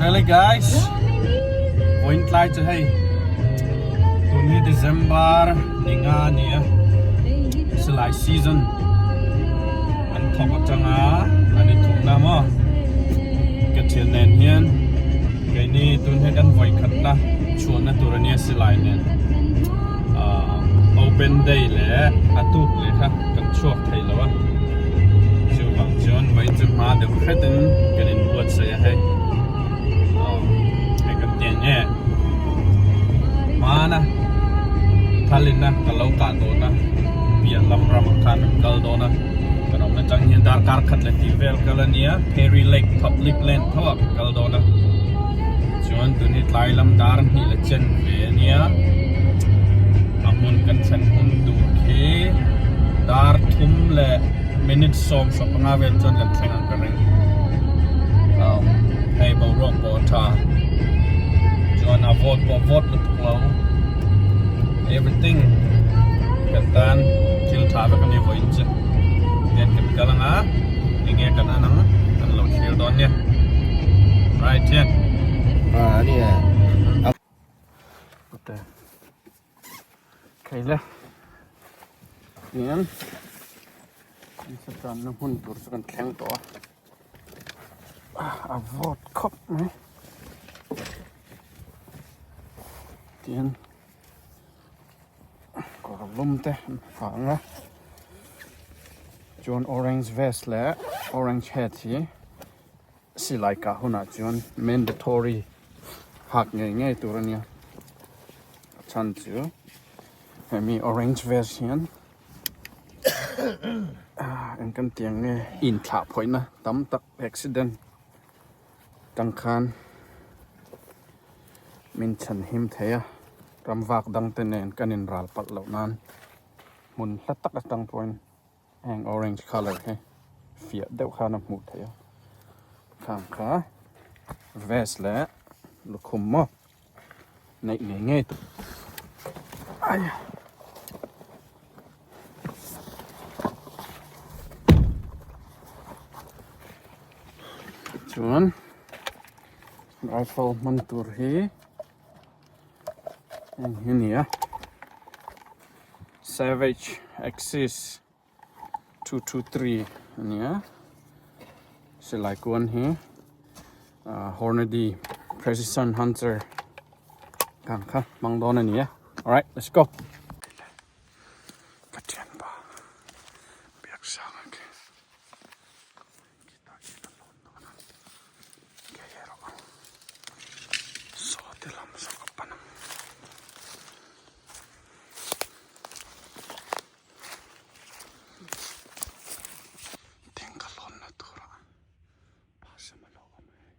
Hello guys, vawiin tlai chu hei tun hi December ni nga a ni a, silai season an thawk atanga an inthumna maw ka thian nen hian keini tun hi kan vawi khatna chhuahna tur a nia silai nen ah open day leh a tuk leh kha kan chhuak thei lo a chuvang chuan vawiin chu hma deuh hretin kan inbuatsaih a hei aw hei kan ti ang nge hmana thalina ka lo kah dawn a piah lam ramah khan kan kal dawn a kan awm atang hian darkar khat leh tih vel kal a nia Perry Lake public land tho ah kan kal dawn a chuan tun hi tlai lam dar hnih leh chen ve a nia a hmun kan thlen hun tur khi dar thum leh minute 15 vel chuan kan thleng ang ka ring umm hei boruak pawh a tha chuan a vawt pawh a vawt lutuk lo everything kan tan thil tha vek a ni vawiin chu tian kan kal ang a eng nge kan an ang kan lo thlir dawn nia right hian a ni e Khaile tian nasa tanna hmun tur chu kan thleng tawh a a vawt khawp mai tian kawr lum te an ha ang a chuan orange vest leh orange hat hi silai kah hunah chuan mandatory hak ngei ngei tur a nia a chhan chu hemi orange vest hian eng kan tih ang nge inthlah phawihna tam tak accident tang khan min chhan him thei a ram vak dang te nen kan inral palh loh nan hmun hla tak atang pawhin. Heng orange colour hi fiah deuh khan a hmuh theih a khang kha vest leh lukhum maw neih ngei ngei tur ai chuan rifle hman tur hi heng hi a ni a. Savage Axis 223 a ni a silai kuan hi Hornady Precision Hunter kang kha hmang dawn a ni a alright let's go. Ka thianpa biaksanga khi. Khitah khian a lawn dawn a kei erawh saw te lam zawk a pan ang. Thing ka lawnna turah phasam a lo awm a hei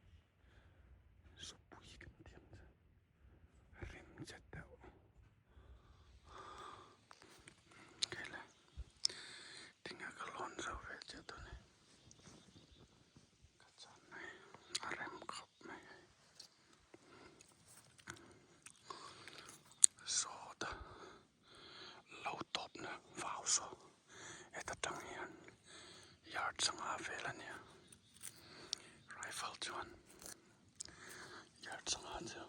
supui kan tih ang chu rim che deuh. Tinge ka lawn zo ve chiah dawn e ka chan mai a rem khawp mai hei sawta lo tawp na vau saw heta tang hian yard sangha vel a nia rifle chuan yard sangha chu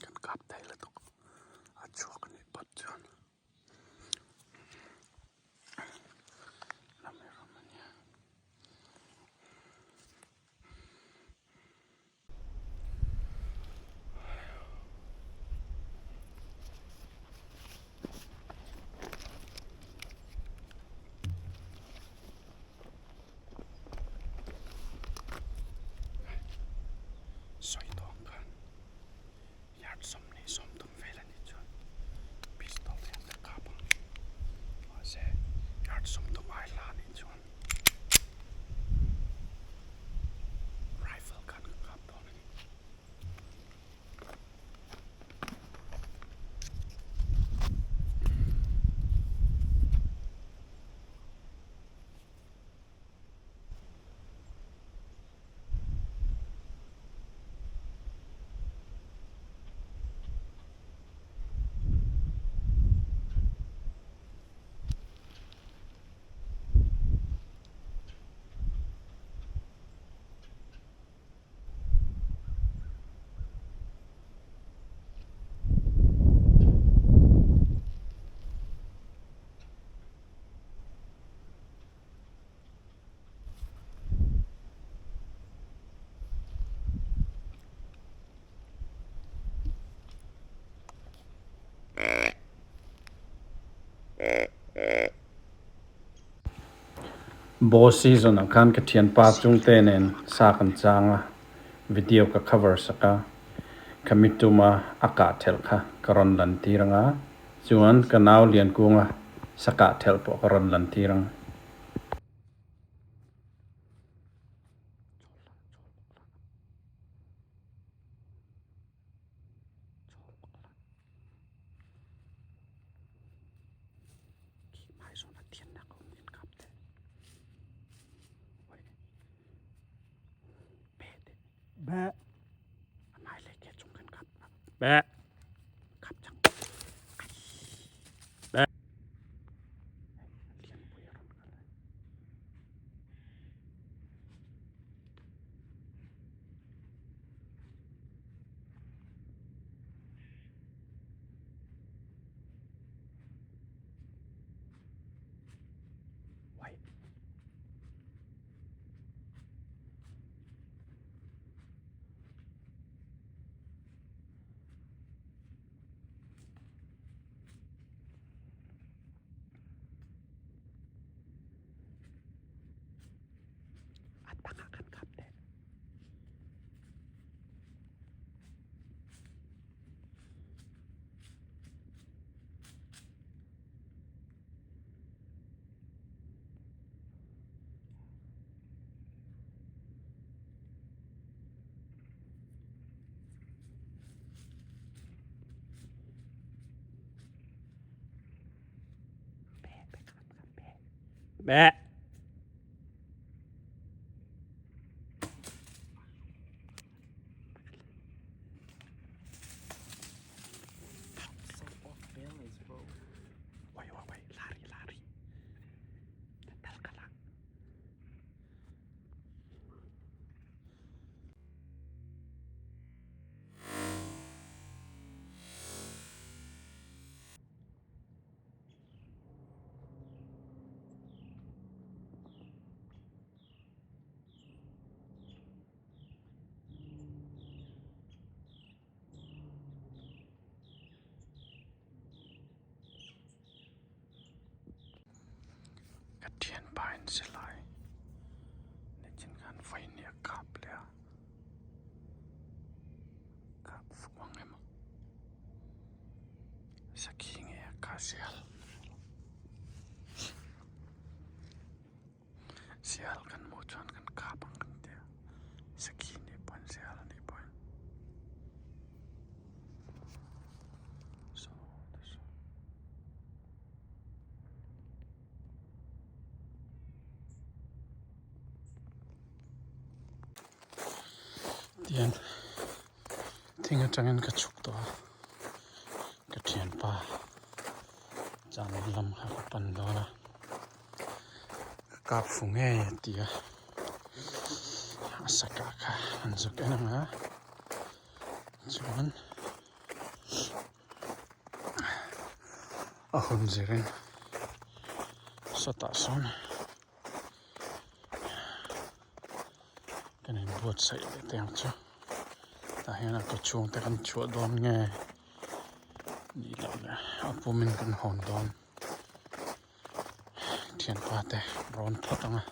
kan kap thei lutuk a chhuak a nih phawt chuan. Sawi tawh ang khan yard 20 vel a nih chuan pistol hian ka kap ang mahse yard 30 ai hla a nih chuan rifle khan ka kap dawn a ni. Bow season ah khan ka thianpa chungte nen sa kan chang a, video ka cover sak a, khami tuma a kah thelh kha ka rawn lan tir ang a, chuan ka nau Liankunga sa kah thelh pawh ka rawn lan tir ang. Ka thianpa in silai nichin khan vawiin a kap leh a kap fuk ang emaw sakhi nge a kah sial sial kan hmuh chuan kan kap ang kan tia sakhi nih pawhin sial a nih pawhin. Tihian thing atangin ka chhuk tawh a ka thianpa chan lam kha ka pan dawn a ka kap fu ngei a ti a a sakah kha an zuk en ang a chuan. A hun zirin sawtah sawn kan inbuatsaih leh teh ang chu tah hian a kaw chhung te kan chhuah dawn nge nih loh leh a pumin kan hawn dawn thianpa te rawn phawt ang a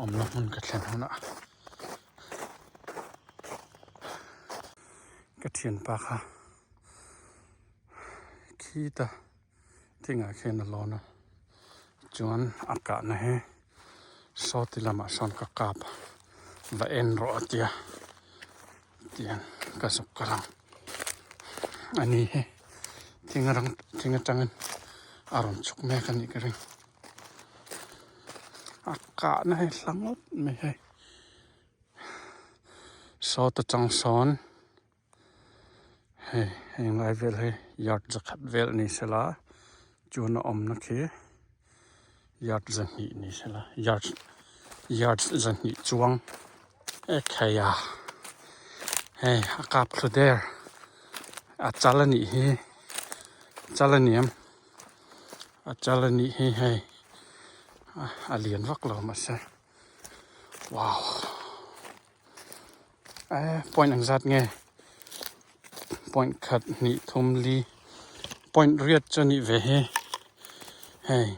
awmna hmun ka thlen hunah. Ka thianpa kha khita thingah khian a lawn a chuan a kahna hi sawti lamah sawn ka kap a va en rawh a tia tihian ka zuk ka lang a ni hi thing rang thing atangin a rawn chhuk mek a nih ka ring a kahna hi hla ngawt mai hei. Sawta chang sawn hei heng lai vel hi yard zakhat vel ni sela chuan a awmna khi yard zahnih ni sela yard yard zahnih chuang e khai a hei a kap thlu der a chal a nih hi chal a niam a chal a nih hi hei a lian vak lo mahse. Wow eh point ang zat nge point khat hnih thum li point riat chu a nih ve hi hei.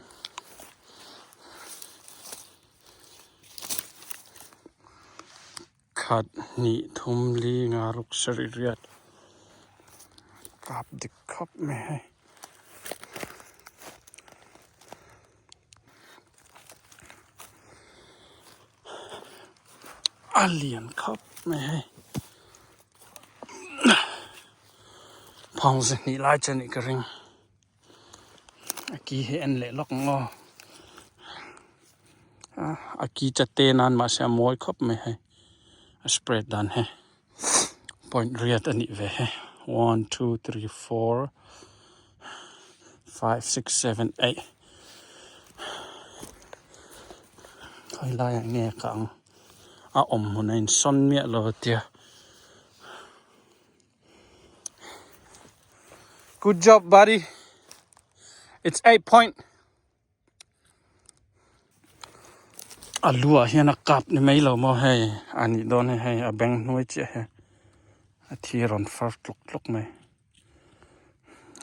Khat hnih thum li nga ruk sarih riat kap dik khawp mai hei. A lian khawp mai hei. Phang zahnih lai chu a nih ka ring. A ki hi en leh lawk ang aw. A ki chat te nan mahse a mawi khawp mai hei. A spread dan hi point riat a nih ve hei. One two three four five six seven eight khawi laiah nge ka ang a awm hmun a insawn miah lo tia. Good job buddy. It's 8 point. A lu ah hian a kap ni mai lo maw hei a nih dawn hi hei a beng hnuai chiah hi a thi rawn far tluk tluk mai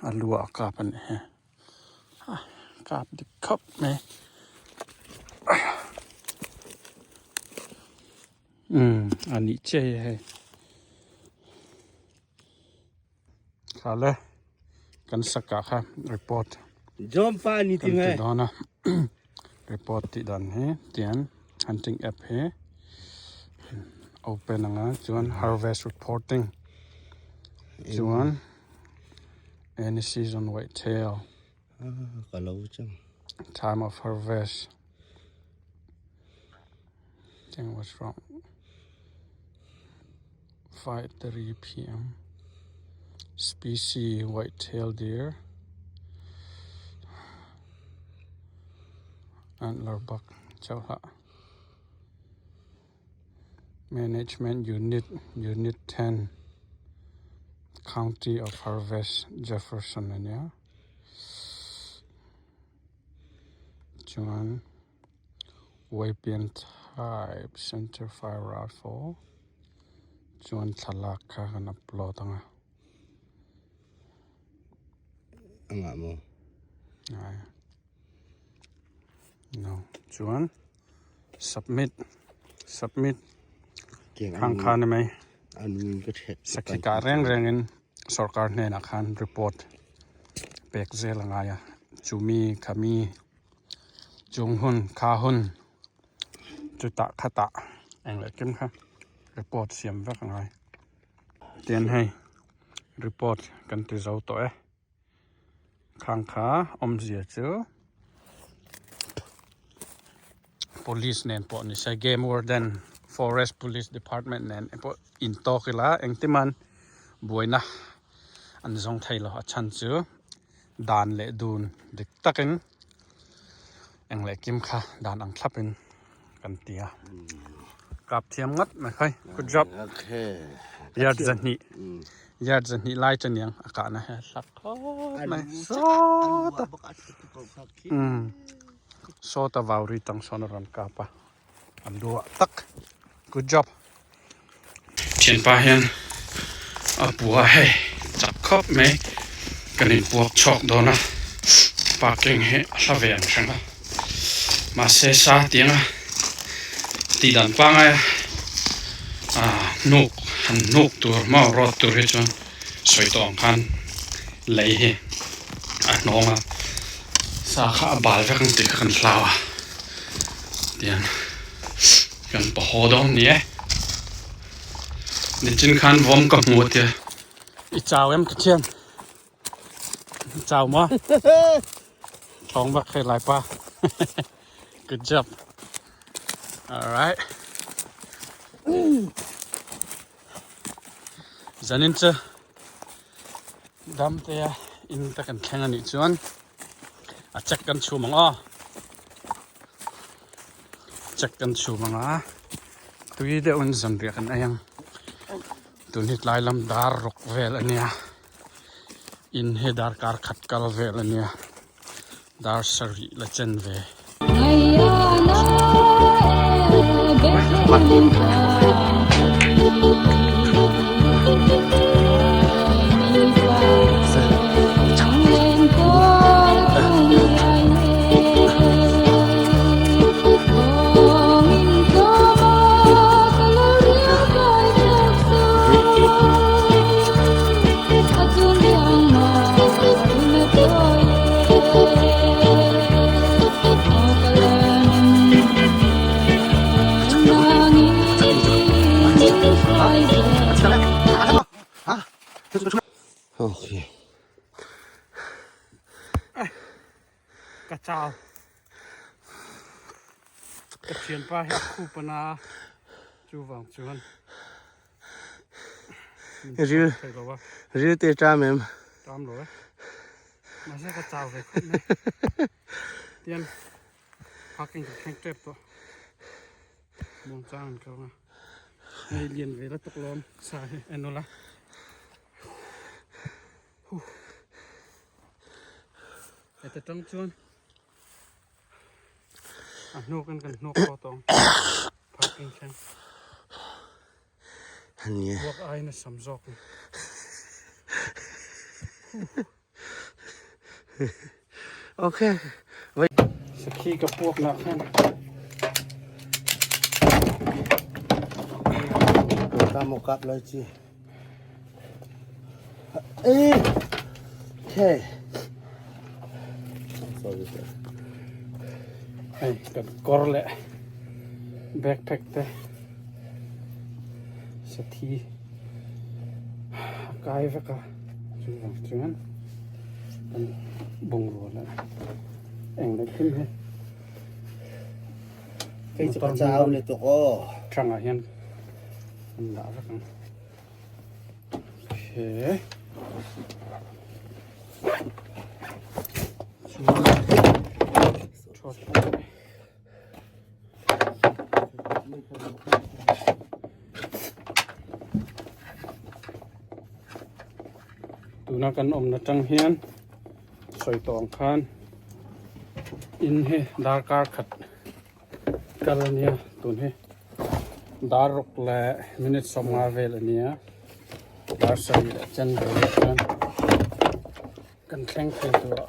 a lu ah a kap a nih hi a kap dik khawp mai umm a nih chiah hi hei Thla le kan sakah kha report kan ti dawn a report tih dan hi tian hunting app hi open anga chuan harvest reporting chuan any season white tail time of harvest thing was wrong. 5:30 p.m. Species white-tailed deer. Antler buck chauha. Management Unit Unit 10 County of Harvest Jefferson ania. Chuan Weapon type center fire rifle chuan thlalak kha kan upload ang a. Engah maw? Ai. No. Chuan submit submit khang kha ni mai. Sakhi kah reng rengin sorkar hnenah khan report pek zel a ngai a. Chumi khami Chung hun kha hun chutah khatah eng leh kim kha report siam vek a ngai tin hei report kan ti zo tawh e khang kha awmzia chu police nen pawh ni se game warden forest police department nen pawh intawk ila engtiman buaina an zawng thei lo a chhan chu. Dan leh dun dik takin eng leh kim kha dan ang thlapin kan ti a kap thiam ngat mai khai good job yard zahnih yard zahnih lai chu aniang a kahna hi a hlak khawp mai sawta sawta vauri tang sawn a rawn kap a an duah tak good job thianpa hian a pua hei chak khawp mai kan inpuak chhuak dawn a parking hi a hla ve ang hreng a mahse sa tianga tih dan pangai a ah hnuk han hnuk tur maw rawt tur hi chuan sawi tawh ang khan lei hi a hnawng a sa kha a bal vek ang tih kha kan hlau a tiang kan pa haw dawn ni e nichin khan vawm ka hmu tia i chau em ka thian i chau maw thawng vak hei lai pa good job alright zanin chu damtea in te kan thleng anih chuan a check kan chhum ang aw check kan chhum ang a tui deuh in zanriah kan ei ang tun hi tlai lam dar ruk vel ania in hi darkar khat kal vel ania dar sarih la chen ve. Ka thianpa hi a khup a na a, chuvang chuan min chhuak thei lo a. Ril te ṭam em? Ṭam lo e. Mahse ka chau ve khawp mai. Tian parking ka thleng tep tawh. Muangchang an kal a. Hei lian ve la tuk lawm sa hi en ula. Heta tang chuan a hnuk in kan hnuk pawh tawng parking thleng. Ania. Buak aiin a sam zawk ni. Okay. Sakhi ka puak nah khan. Ta mo kap loi chi. Eh. Okay. Sorry sir. Hei kan kawr leh backpack te sathi a kai vek a chuvang chuan kan bungrua leh eng leh thil hi Kei chu ka chau lutuk aw. Tangah hian an dah vek ang. Okay. Tuna kan awmna tang hian sawi tawh ang khan in hi darkar khat kal a nia tun hi dar ruk leh minute sawmnga vel a nia dar sarih leh chen vel ah chuan kan thleng thei tur a.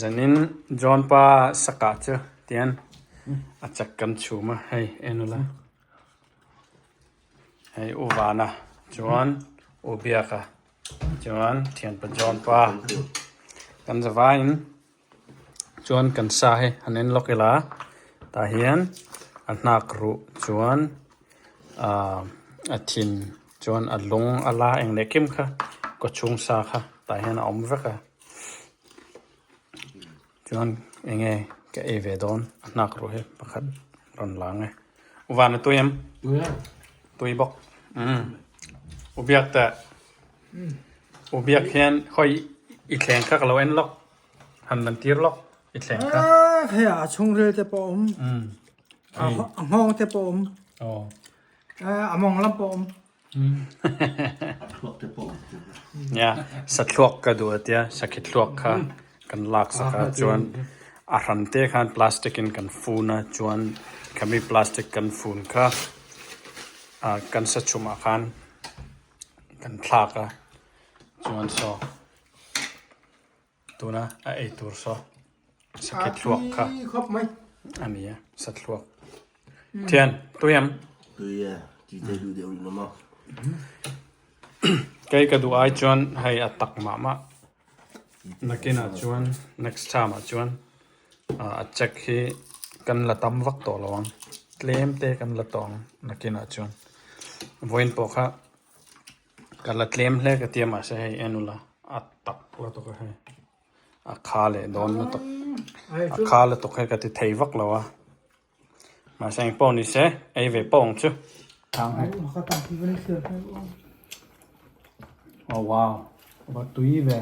Zanin John pa saka chu tian a chak kan chhum a hei en ula hei u Vana chuan u Biaka chuan thianpa John pa kan zavaiin chuan kan sa hi han en lawk ila tah hian a hnak ruh chuan ahh a thin chuan a lung a la eng leh kim kha kaw chhung sa kha tah hian a awm vek a. Chuan eng nge ka ei ve dawn a hnak ruh hi pakhat rawn lang e. U Vana tui em? Tui a. Tui bawk. Umm. U Biak teh. U Biak hian khawi i thleng kha ka lo en lawk. Han lan tir lawk i thleng kha. Ah, hei a chhungril te pawh awm. Umm. A nghawng te pawh awm. Aw. A mawng lam pawh awm. Nia, sathluak ka duh a tia, sakhi thluak kha kan lak sak a chuan a hran te khan plastic in kan fun a chuan khami plastic kan fun kha ah kan sa chhumah khan kan thlak a chuan saw tuna a ei tur saw sakhi thluak kha a ni a sathluak thian tui em Tui e, ti te duh deuh rih lo maw? Kei ka duh ai chuan hei a tak mah mah. Nakinah chuan next time ah chuan a check hi kan la tam vak tawh lo ang tlem te kan la tawh ang nakinah chuan vawiin pawh kha ka la tlem hle ka tia mahse hei en ula a tak lutuk a hei a kha leh dawn lutuk a kha lutuk hei ka ti thei vak lo a mahse engpawh ni se ei ve pawh ang chu. Oh wow va tui ve.